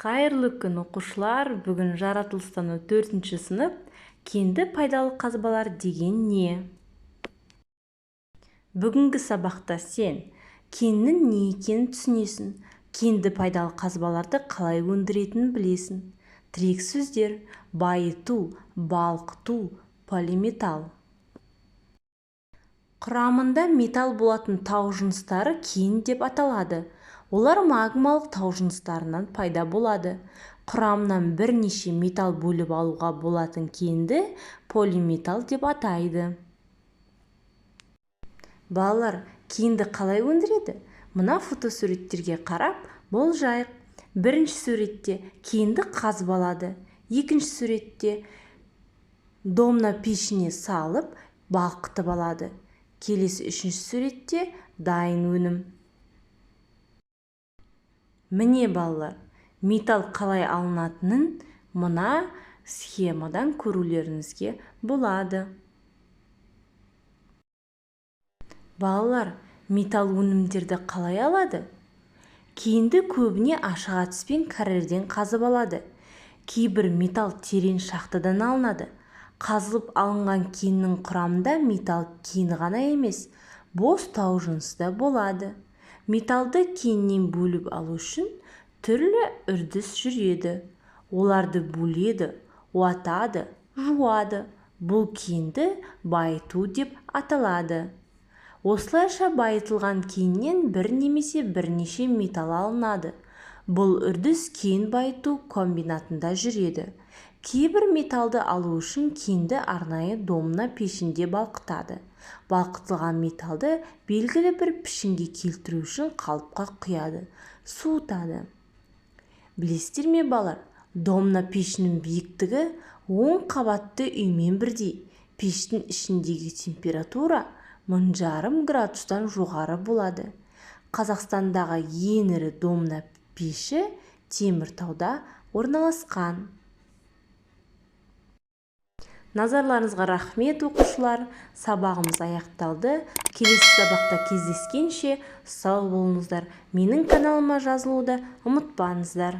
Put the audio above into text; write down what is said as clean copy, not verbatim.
Қайырлы күн, оқушылар! Бүгін жаратылыстану 4-ші сынып. Кенді пайдалы қазбалар деген не? Бүгінгі сабақта сен кеннің не екенін түсінесің, кенді пайдалы қазбаларды қалай өндіретінін білесің. Тірек сөздер: байыту, балқыту, полиметалл. Құрамында металл болатын тау жыныстары кен деп аталады. Олар магмалық тау жыныстарынан пайда болады. Құрамынан бірнеше металл бөліп алуға болатын кенді полиметалл деп атайды. Балалар, кенді қалай өндіреді? Мына фотосуреттерге қарап болжайық. Бірінші суретте кенді қазып алады. Екінші суретте домна пешіне салып балқытып алады. Келесі үшінші суретте дайын өнім. Міне, балалар, металл қалай алынатынын мына схемадан көрулеріңізге болады. Балалар, металл өнімдерді қалай алады? Кенді көбіне ашық әдіспен карьерден қазып алады. Кейбір металл терең шахтадан алынады. Қазылып алынған кеннің құрамында металл кені ғана емес, бос тау жынысы да болады. Металлды кеннен бөліп алу үшін түрлі үрдіс жүреді. Оларды бөледі, уатады, жуады. Бұл кенді байыту деп аталады. Осылайша байытылған кеннен бір немесе бірнеше металл алынады. Бұл үрдіс кен байыту комбинатында жүреді. Кейбір металлды алу үшін кенді арнайы домна пешінде балқытады. Балқытылған металлды белгілі бір пішінге келтіру үшін қалыпқа құяды, суытады. Білесіздер ме, балалар, домна пешінің биіктігі 10 қабатты үймен бірдей. Пештің ішіндегі температура 1500 градустан жоғары болады. Қазақстандағы ең ірі домна пеші Теміртауда орналасқан. Назарларыңызға рахмет, оқушылар. Сабағымыз аяқталды. Келесі сабақта кездескенше сау болыңыздар. Менің каналыма жазылуды ұмытпаңыздар.